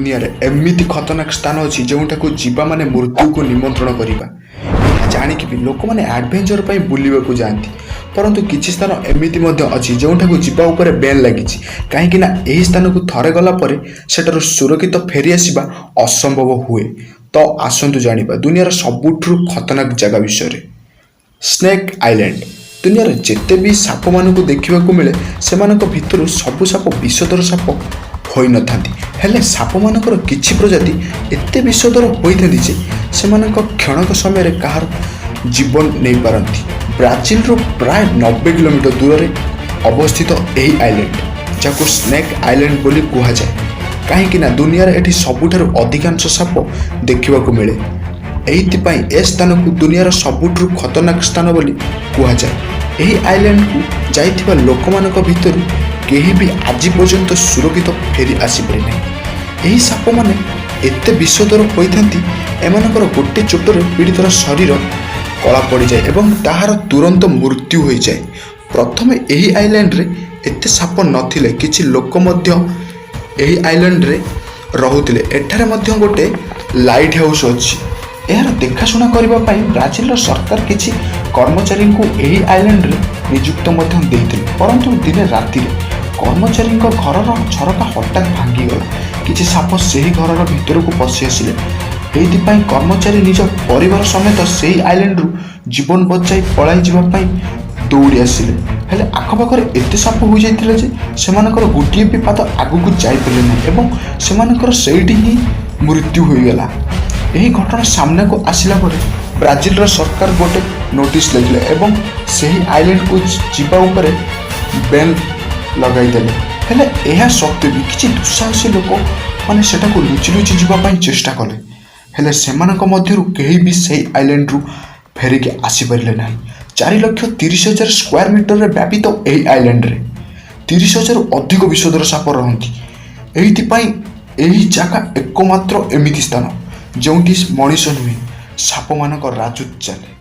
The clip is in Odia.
ଦୁନିଆରେ ଏମିତି ଖତରନାକ ସ୍ଥାନ ଅଛି, ଯେଉଁଠାକୁ ଯିବା ମାନେ ମୃତ୍ୟୁକୁ ନିମନ୍ତ୍ରଣ କରିବା। ଏହା ଜାଣିକି ବି ଲୋକମାନେ ଆଡ଼ଭେଞ୍ଚର ପାଇଁ ବୁଲିବାକୁ ଯାଆନ୍ତି। ପରନ୍ତୁ କିଛି ସ୍ଥାନ ଏମିତି ମଧ୍ୟ ଅଛି, ଯେଉଁଠାକୁ ଯିବା ଉପରେ ବ୍ୟାନ୍ ଲାଗିଛି, କାହିଁକି ନା ଏହି ସ୍ଥାନକୁ ଥରେ ଗଲା ପରେ ସେଠାରୁ ସୁରକ୍ଷିତ ଫେରିଆସିବା ଅସମ୍ଭବ ହୁଏ। ତ ଆସନ୍ତୁ ଜାଣିବା ଦୁନିଆର ସବୁଠୁ ଖତରନାକ ଜାଗା ବିଷୟରେ। Snake island. ଦୁନିଆରେ ଯେତେ ବି ସାପମାନଙ୍କୁ ଦେଖିବାକୁ ମିଳେ, ସେମାନଙ୍କ ଭିତରୁ ସବୁ ସାପ ବିଷଧର ସାପ ହୋଇନଥାନ୍ତି। ହେଲେ ସାପମାନଙ୍କର କିଛି ପ୍ରଜାତି ଏତେ ବିଷଧର ହୋଇଥାନ୍ତି ଯେ ସେମାନଙ୍କ କ୍ଷଣକ ସମୟରେ କାହାର ଜୀବନ ନେଇପାରନ୍ତି। ବ୍ରାଜିଲରୁ ପ୍ରାୟ 90 କିଲୋମିଟର ଦୂରରେ ଅବସ୍ଥିତ ଏହି ଆଇଲ୍ୟାଣ୍ଡ, ଯାହାକୁ ସ୍ନେକ୍ ଆଇଲ୍ୟାଣ୍ଡ ବୋଲି କୁହାଯାଏ, କାହିଁକି ନା ଦୁନିଆରେ ଏଠି ସବୁଠାରୁ ଅଧିକାଂଶ ସାପ ଦେଖିବାକୁ ମିଳେ। ଏଇଥିପାଇଁ ଏ ସ୍ଥାନକୁ ଦୁନିଆର ସବୁଠାରୁ ଖତରନାକ ସ୍ଥାନ ବୋଲି କୁହାଯାଏ। ଏହି ଆଇଲ୍ୟାଣ୍ଡକୁ ଯାଇଥିବା ଲୋକମାନଙ୍କ ଭିତରୁ କେହି ବି ଆଜି ପର୍ଯ୍ୟନ୍ତ ସୁରକ୍ଷିତ ଫେରି ଆସିପାରି ନାହିଁ। ଏହି ସାପମାନେ ଏତେ ବିଷଧର ହୋଇଥାନ୍ତି, ଏମାନଙ୍କର ଗୋଟେ ଚୋଟରେ ପୀଡ଼ିତର ଶରୀର କଳା ପଡ଼ିଯାଏ ଏବଂ ତାହାର ତୁରନ୍ତ ମୃତ୍ୟୁ ହୋଇଯାଏ। ପ୍ରଥମେ ଏହି ଆଇଲ୍ୟାଣ୍ଡରେ ଏତେ ସାପ ନଥିଲେ। କିଛି ଲୋକ ମଧ୍ୟ ଏହି ଆଇଲ୍ୟାଣ୍ଡରେ ରହୁଥିଲେ। ଏଠାରେ ମଧ୍ୟ ଗୋଟେ ଲାଇଟ୍ ହାଉସ୍ ଅଛି। ଏହାର ଦେଖାଶୁଣା କରିବା ପାଇଁ ବ୍ରାଜିଲର ସରକାର କିଛି କର୍ମଚାରୀଙ୍କୁ ଏହି ଆଇଲ୍ୟାଣ୍ଡରେ ନିଯୁକ୍ତ ମଧ୍ୟ ଦେଇଥିଲେ। ପରନ୍ତୁ ଦିନେ ରାତିରେ କର୍ମଚାରୀଙ୍କ ଘରର ଝରକା ହଠାତ୍ ଭାଙ୍ଗିଗଲା। କିଛି ସାପ ସେହି ଘରର ଭିତରକୁ ପଶି ଆସିଲେ। ଏଇଥିପାଇଁ କର୍ମଚାରୀ ନିଜ ପରିବାର ସମେତ ସେହି ଆଇଲ୍ୟାଣ୍ଡରୁ ଜୀବନ ବଞ୍ଚାଇ ପଳାଇ ଯିବା ପାଇଁ ଦୌଡ଼ି ଆସିଲେ। ହେଲେ ଆଖପାଖରେ ଏତେ ସାପ ହୋଇଯାଇଥିଲେ ଯେ ସେମାନଙ୍କର ଗୋଟିଏ ବି ପାଦ ଆଗକୁ ଯାଇପାରିଲେ ନାହିଁ ଏବଂ ସେମାନଙ୍କର ସେଇଠି ହିଁ ମୃତ୍ୟୁ ହୋଇଗଲା। ଏହି ଘଟଣା ସାମ୍ନାକୁ ଆସିଲା ପରେ ବ୍ରାଜିଲର ସରକାର ଗୋଟେ ନୋଟିସ୍ ଲେଖିଲେ ଏବଂ ସେହି ଆଇଲ୍ୟାଣ୍ଡକୁ ଯିବା ଉପରେ ବ୍ୟାନ୍ ଲଗାଇଦେଲେ। ହେଲେ ଏହା ସତ୍ତ୍ୱେ ବି କିଛି ଦୁଃସାହସୀ ଲୋକ ମାନେ ସେଠାକୁ ଲୁଚି ଲୁଚି ଯିବା ପାଇଁ ଚେଷ୍ଟା କଲେ। ହେଲେ ସେମାନଙ୍କ ମଧ୍ୟରୁ କେହି ବି ସେହି ଆଇଲ୍ୟାଣ୍ଡରୁ ଫେରିକି ଆସିପାରିଲେ ନାହିଁ। 4,30,000 ସ୍କୋୟାର ମିଟରରେ ବ୍ୟାପିତ ଏହି ଆଇଲ୍ୟାଣ୍ଡରେ 30,000ରୁ ଅଧିକ ବିଷଧର ସାପ ରହନ୍ତି। ଏଇଥିପାଇଁ ଏହି ଜାଗା ଏକମାତ୍ର ଏମିତି ସ୍ଥାନ, ଯେଉଁଠି ମଣିଷ ନୁହେଁ, ସାପମାନଙ୍କ ରାଜୁତ ଚାଲେ।